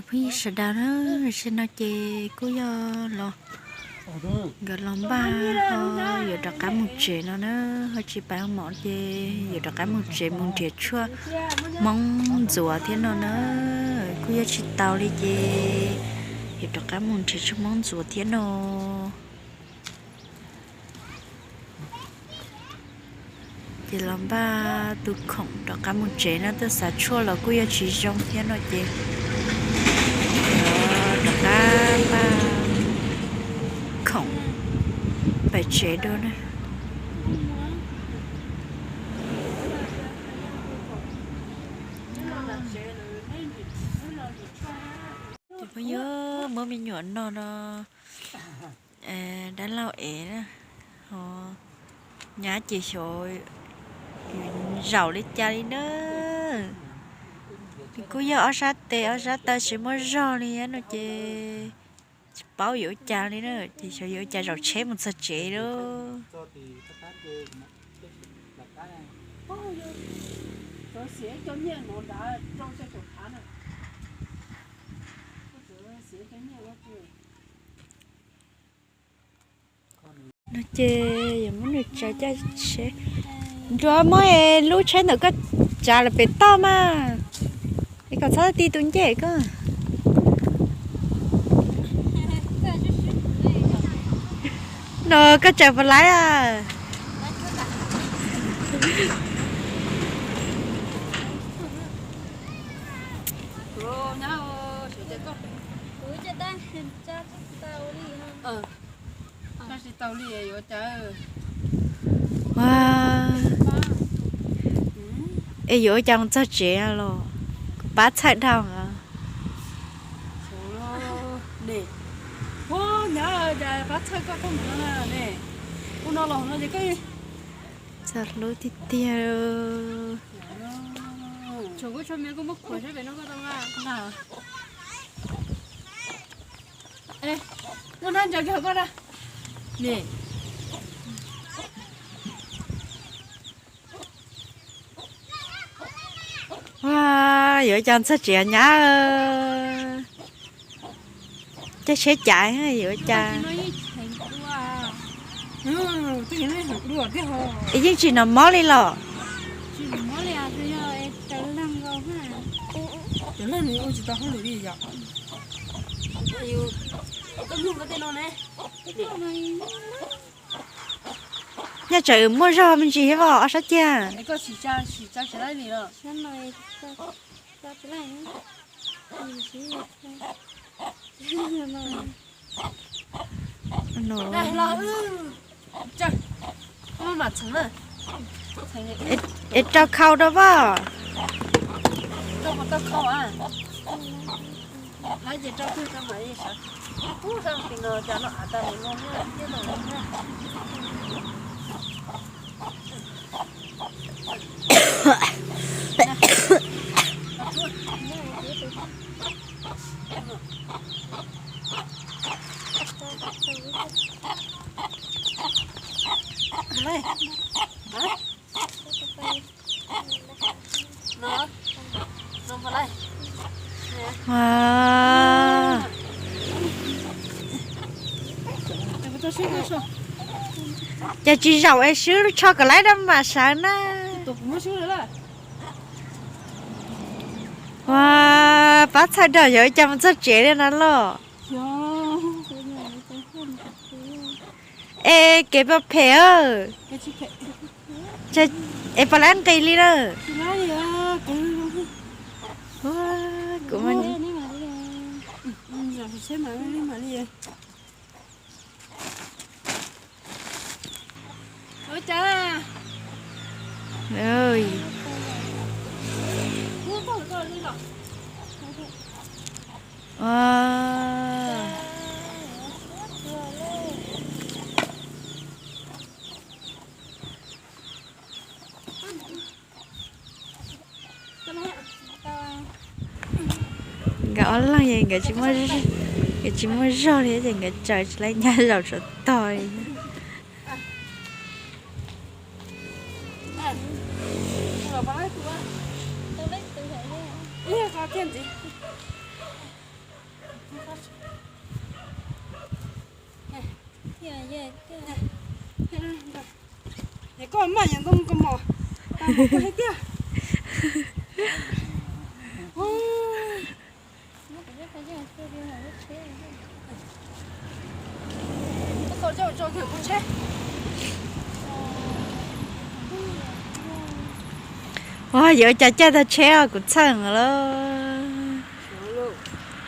Phooj ywg sawv daws na, tam sim no ces kuj yog los, nkawd los npaj ho yuav rov qab mus tsev no na, ho tsis pab mov ces yuav rov qab mus tsev mus nrhiav tshuaj Hmoob ntxuav thiab no na. Kuj yog tsis tau li ces yuav rov qab mus nrhiav tshuaj Hmoob ntxuav thiab no. Ces los npaj tus khoom rov qab mus tsev no, tuaj xav tshuaj los kuj yog tsis zoo thiab no ces rov qab npaj khoom pem tsev dua na. Ces phooj ywg, muab me nyuam no no, dab laug ev na, ho nyab ces xyov zaum li cas li na. Nws kuj yog ob sab tes ob sab taw tsis muaj zog li no ces tsis paub yuav ua cas li na, ces xyov yuav ua cas zaum tsheb mus txog tsev lauj. No ces yuav muab nws tsav caij tsheb. Nruab, muab lub tsheb ntawm koj tsav los pem toj mas, es kom txhob ti tus ncej koj. No koj tsav puas laib a? Es yuav ua cas mus txog tsev los? Kuv pab txhawj dhau. Txog hlub tiag tiag. Ua, yuav ua cas txog tsev nyab. Caij tsheb cav yuav ua cas. Es yeej tsis hnov mob li los? Nyob tsam muaj zog me ntsis thiab os, ob sab ceg. Es rau khau rau poj. Ces tsis zaum es swb lub tsho kom laib rau mam sawv na. Ua, pab txhawj dhau, yog ua cas mus txog tsev li no los? Es kev phem phem. Es puas laib nqis li na? Kuv Nkawd ob leeg nkawd tsis muaj zog li ces nkawd tsaws tsis laib nyab zaum tsov tog li. Es koj maj yam ntoo koj mom, tag npaum koj hais tiag. Ua, yuav ua cas caij tau tsheb os, kuv txhawj lawm.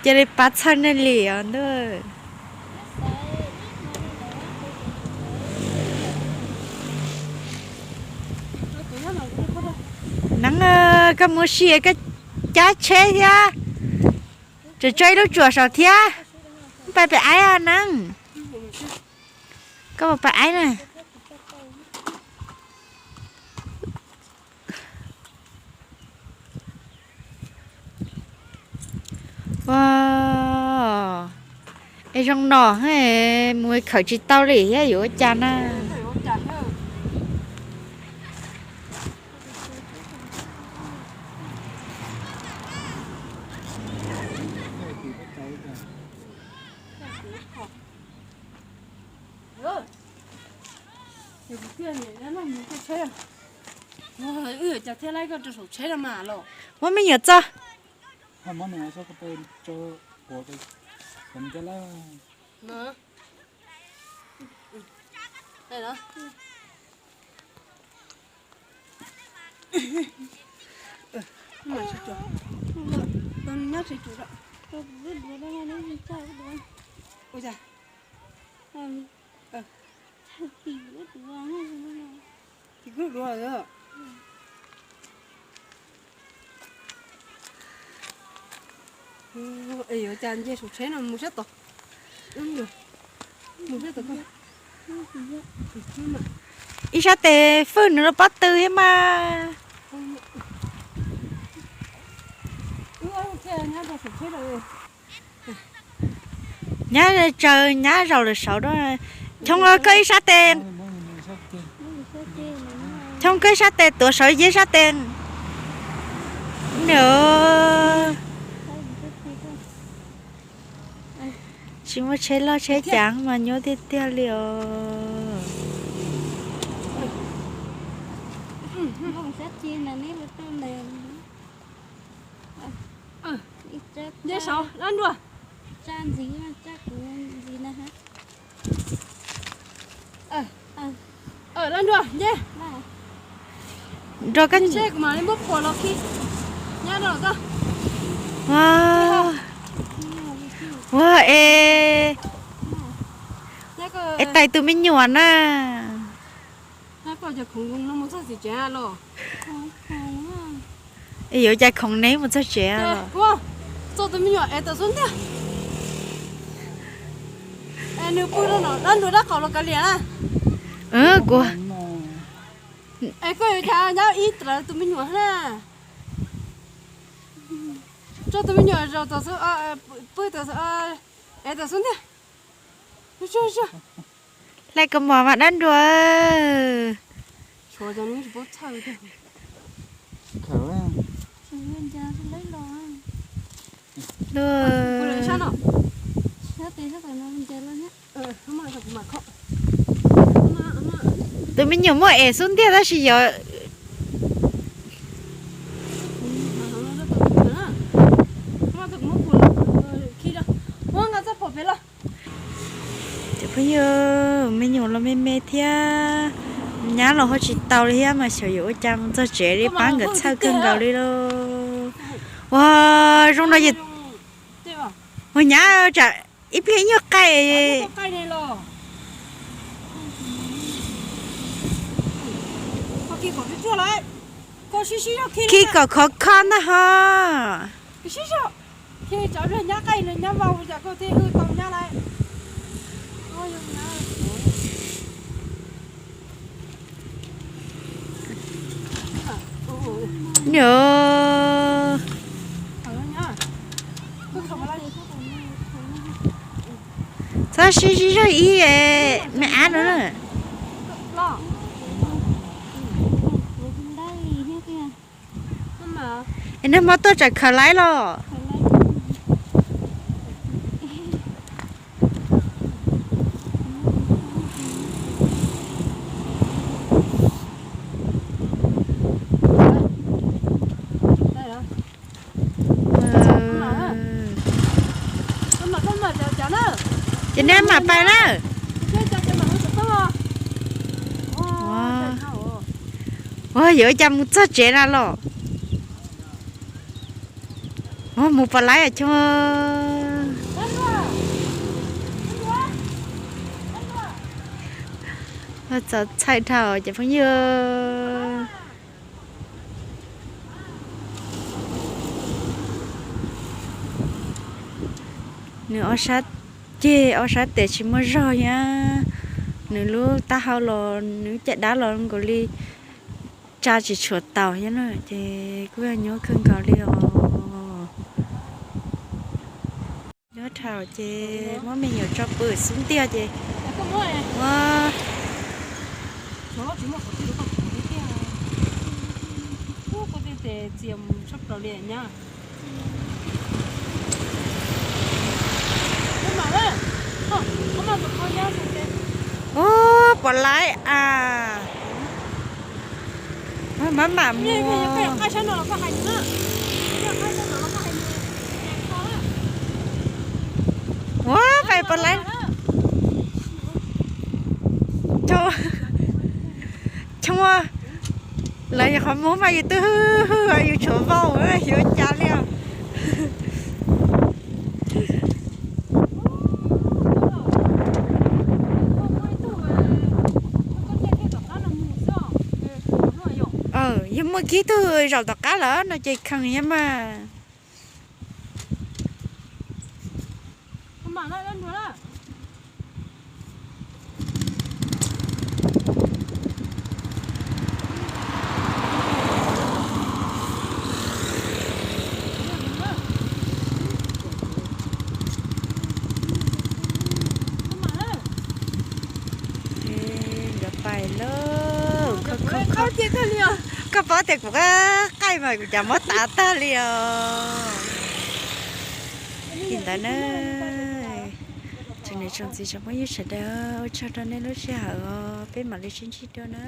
Cia li pab txhawj nej li os ntuj. Neeb, koj mus ua si koj caij tsheb thiab, tseem tso ib lub tsuam saum thiab. Pab pab aib os Neeb, koj pab pab aib na. Ua, es zoo no, mus khawm tsis tau li thiab yuav ua cas na. Muab me nyuam txo. Es yuav cas nce saum tsheb no mus sab tod. Ib sab tes fwj nws lub pob tw thiab mas. Nyab tsaws nyab zaum lawm saud. Choo, koj ib sab tes, Choo, koj ib sab tes tuav saud, yog ib sab tes. Nws tsis muaj tsheb loj tsheb cas mas nyuaj tiag tiag li os. Nce saud, lab nruas. Nrog koj, kuv mam li muab phuam los khi. Nyab no koj. Ua, ua es, es tais tus me nyuam na. Es yuav cas khoov neb mus txog tsev los? Txog tus me nyuam es tawm xub ntiag. Es nws pw rau no dab nrua dab qaum los kav liam na. Kuv, es koj yuav cas nyab ib rawv tus me nyuam na. Tso tus me nyuam zaum tawm xub, pw tawm, es tawm xub ntiag. Hlais kaus mom mas dab nrua. Tus me nyuam muaj es xub ntiag tab sis yog Cov phooj ywg, me nyuam los me me thiab, nyab los hu tsis tau li thiab mas xyov yuav ua cas mus txog tsev li, pab nkawd txhawj kawg nkaus li lauj. Ua, zoo no, ua nyab tsam ib pliag ib nyuag qaij. Khi kom khov kho ntag ho. Nyo, txhob sib sib zog ib me ab no na. Es nag hmo tuaj tsam khaws laib los? Ces nej mam pais na. Ua, yuav ua cas mus txog tsev na los? Mus pom laiv os choo. Txaus ntshai dhau cov phooj ywg. Nws ob sab ceg ob sab tes tsis muaj zog thiab. Nws lub taub hau los nws caj dab los nkaus li tsa tsis tshua tau thiab na, ces kuj yog nyuaj kawg nkaus li os. Nyob dhau ces muab me nyuam tso pw xub ntiag ces muab Ub, pom laiv as. Maj mam mus. Ua, pais pom laiv. Choo, lawv yog qhov muag mas yus twb hwj hwj yus tshuav vau yuav cas li os. Yog muaj kiag tug zaum tom qab lawm no ces kheev thiab mas. Nkawd pais lawm. Koj paub tias kuv qaij mas kuv cas mob tav tag li os. Li ntawd na, tsoom niam tsoom txiv tsoom phooj ywg sawv daws, ua tsaug rau nej lub sij hawm os, peb mam li sib ntsib dua na.